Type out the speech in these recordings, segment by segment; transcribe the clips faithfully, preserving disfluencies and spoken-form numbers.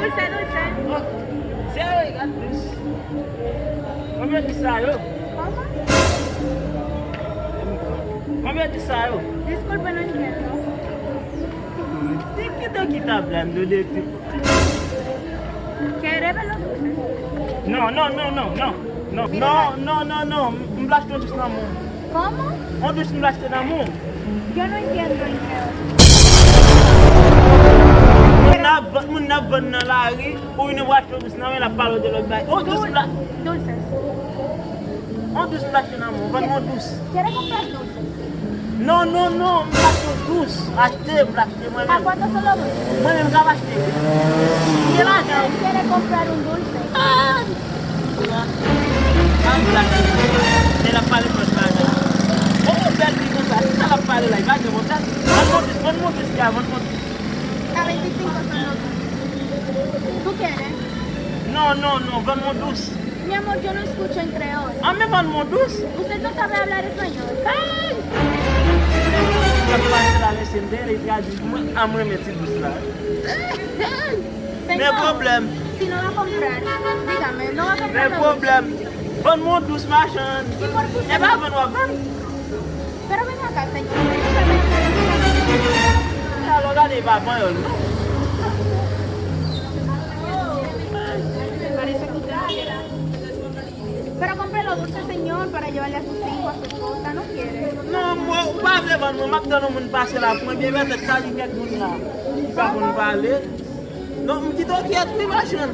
Dulce, dulce. Oh, serye, gad dous. Konbyen dous sa yo? Kòman? Konbyen dous sa yo? Disculpe, no entiendo. Te kite ki ta blando de ti. Quiere verlo dulce? No, no, no, no, no. No, no, no, no, no. M vle achte yon dous nan men w. ¿Cómo? Yon dous m vle achte nan men w. Yo no entiendo en qué. Moun ap vann, moun ap vann nan lari, ou vin ou achte yon dous nan men l, ap pale w de lòt bagay. Yon dous m vle. Dulces. Yon dous m vle achte nan men w. Vann mwen yon dous. ¿Quiere comprar dulces? Non, non, non, m pa sou dous. Achte, m achte mwen menm. ¿A cuánto son los dulces? Mwen menm k ap achte, wi. M gen lajan. Él quiere comprar un dulce. Ah! An black. Lè l ap pale frans bagay. Oh, bèl fi konsa. Sa l ap pale la, li pa gen bon tèt. Vann mwen dous, vann mwen dous, ya, vann mwen dous. A veinticinco son los dulces. ¿Tú quieres? Non, non, non, vann mwen dous. Mi amor, yo no escucho en creol. An men vann mwen dous. ¿Usted no sabe hablar español? Ay! Kap pale la, mesye, m te rele tradui pou mwen, an mwen renmen ti dous la. Men pwoblèm. Si no va a comprar, dígame, no va a comprar. Men pwoblèm. Vann mwen dous, machann. E pa vann w ap vann. Pero ven acá, señor. Alò, gade, e pa panyòl, non. Parece que usted no quiere. Pero compre los dulces, señor, para llevarle a sus hijos, a su esposa. No quiere. Non, mwen, ou pa vle vann mwen, m ap tann yon moun pase la pou mwen, byen petèt sa gen kèk moun la ki pa konn pale. Non, m kite w kyèt, wi, machann.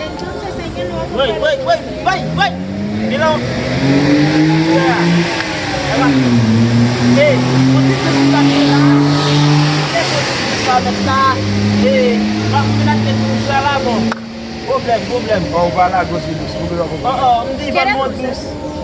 Entonces, señor, no va a comprar. Wey, wey, wey, wey, wey. Vin la. Yeah. Ey, yon ti dous sa ki la. Ey, yon ti dous sa mèt la. Ey, m ap vin ak ti dous sa la, bon. Pwoblèm, pwoblèm. Oh, ou pa lage yon ti dous, ou bezwen konprann. Oh, oh, m di, vann mwen dous.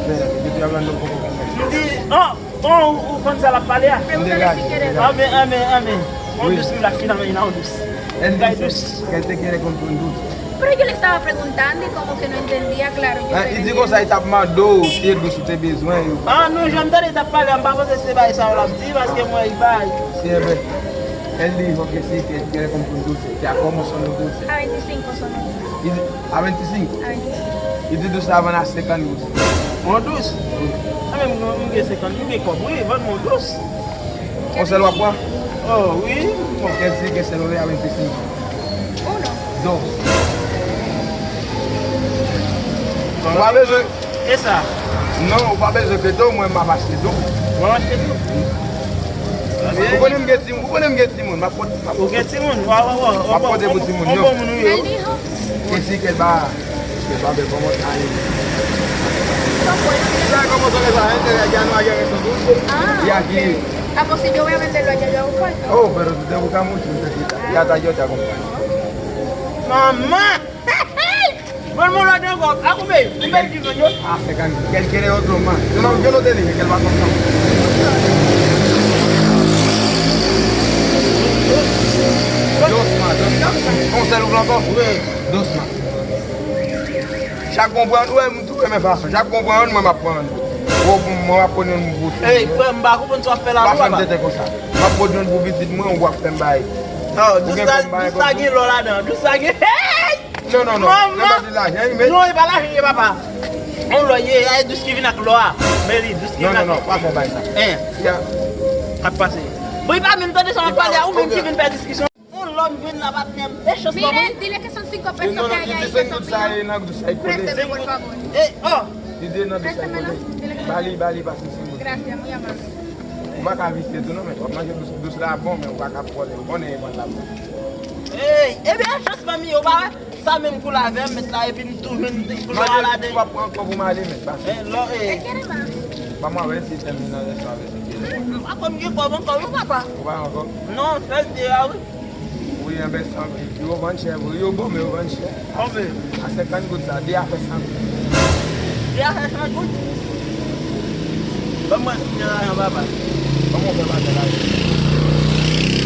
Men, depi avan nou konprann. M di, oh. Oh, ou, ou konn sa l ap pale a? Pregúntale si quiere. Amén, amén, amén. On dous, mira, finalmente, on dous. Él dice que él te quiere comprar un dulce. Pero yo le estaba preguntando y como que no entendía, claro, yo no entendía. Ah, y digo, sa, él te mandó, si el dulce te bezwen. Ah, non, jan m tande l t ap pale a, m pa panse se bay sa yo l ap di, paske mwen, li bay. Sí, es verdad. Él dijo que sí, que él quiere comprar un dulce. Ya, ¿cómo son los dulces? A veinticinco son los dulces. Y di, a veinticinco? A veinticinco. Y di dous la vann a senkant goud. On dous? Wi. A, men mwen, mwen gen senkant, mwen gen kòb, wi, vann mwen dous. On sèl w ap pran? Oh, wi. Bon. Kèl si ke sèl w a veinticinco? Uno. Dos. Ou pa bezwen. E sa? Non, ou pa bezwen ke tou, mwen m ap achte tou. W ap achte tou? Ou konnen m gen timoun, ou konnen m gen timoun, m ap pot-, m ap pot-. Ou gen timoun? Wa, wa, wa. M ap pote pou timoun yo. On bon moun ou ye. Él dijo. Que sí, que él va, que él va ver cómo está ahí. ¿Sabe cómo son esa gente de allá? No hay eso. Ah, y aquí. Ah, pues si yo voy a venderlo allá, yo hago cuarto. Oh, pero tú te buscas mucho, muchachita. Ya está, yo te acompaño. Mamá! Mwen, mwen la ankò. A konbyen? Konbyen ki zòn yo? A senkant. Que él quiere otro más. Yo no, yo no te dije que él va a comprar. Dos más, dos más. On sèl ou pran ankò? Wi. Dos más. Chak bon pran, ou wè, m tou renmen fason. Chak bon pran youn, mwen m ap pran youn. Ou, mwen m ap pran youn pou. Ey, frè m, m pa konprann sa w ap fè la, non, papa. Pa fè m tenten konsa. M ap pran youn pou pitit mwen, ou ap fè m bay. Oh, dous la, dous la gen lò ladan. Dous la gen, hey! Non, non, non. Manman! Non, e pa lajan, wi, men. Non, e pa lajan, wi, papa. On lò ye, e dous ki vin ak lò a. Men li, dous ki vin ak lò a. Non, non, non, pa fè bay sa. Hein? Ya. K ap pase. Bon, e pa menm tande sa w ap pale a, ou menm ki vin fè diskisyon. On lò m jwenn la, patnè m. E chans pa mwen. Mire, dile que son cinco pesos que hay ahí, que son míos. Présteme, por favor. E, oh. Li di nan dous la kole. Ba li, ba li pase senk goud. Gracias, muy amable. Ou pa ka visye tou non, men w ap manje dous, dous la bon, men ou pa ka vòlè, ou konnen e vann la bon. Ey, ebyen, chans pa m ye, ou pa wè? Sa menm koule avè m, met la, epi m tou jwenn koule a ladan. Ou pa pran ankò pou m ale, men pase. Eh, lò, eh. Ba m wè si tèmine nan rèstan avè se kile. Hmm, m pa konn gen kòb ankò, non, papa. Ou pa ankò? Non, sèl de a, wi. Wi, enben, san, yo vann chè vre, yo bon, men yo vann chè. Konbyen? A senkant goud sa, de a fè san goud. De a fè san goud? Ban mwen kounya lajan papa. Kòman w fè pa gen lajan?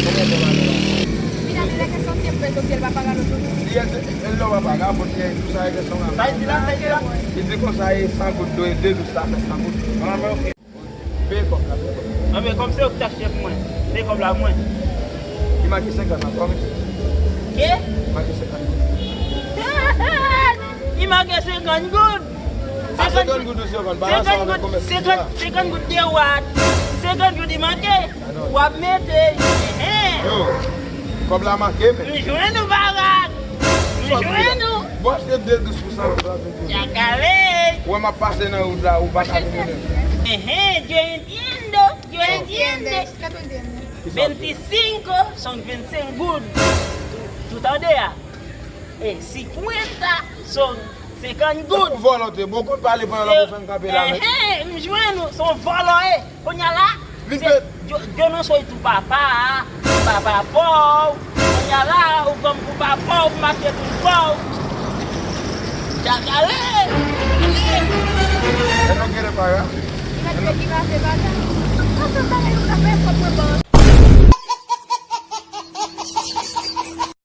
Kòman w fè pa gen lajan? Mira, dile que son cien pesos si él va a pagar los otros. Li di, e lè w pa paga, bon, se tou sa e kesyon la. Sa e di la, sa e di la. Li di konsa, e san goud dwe, de dous la fè san goud. Ah, men ok. Peye kòb la, peye kòb la. Anben, kòm se ou ki t achte pou mwen, peye kòb la pou mwen. Li make senkant ankò, men. Make senkant goud. Li make senkant goud. A senkant goud ou senkant, pa la sa w ap konmèt. Senkant goud, senkant goud de wat. Senkant goud li make. W ap mete. Enhen. Yo, kòb la make, men. M jwenn ou, Barak. M jwenn ou. Bon, se de dous pou san. Jakale. Ou wè m ap pase nan wout la, ou pa ka vin menm. Enhen, yo entiendo, yo entiende. Veinticinco son vennsenk goud. Tout an de a. E cincuenta son senkant goud. Ou vòlò te, bon, konn pale pandan l ap fè m kanpe la, men. Enhen, m jwenn ou, se yon vòlò, e. Kounye a la, yo, yo nan soy tou papa a, papa pa w. Kounye a la, ou pran m pou papa w, m mache pou pa w. Jakale! Lè nou genlè pa la. Sa se bagay nou ka fè, fòk mwen ba w.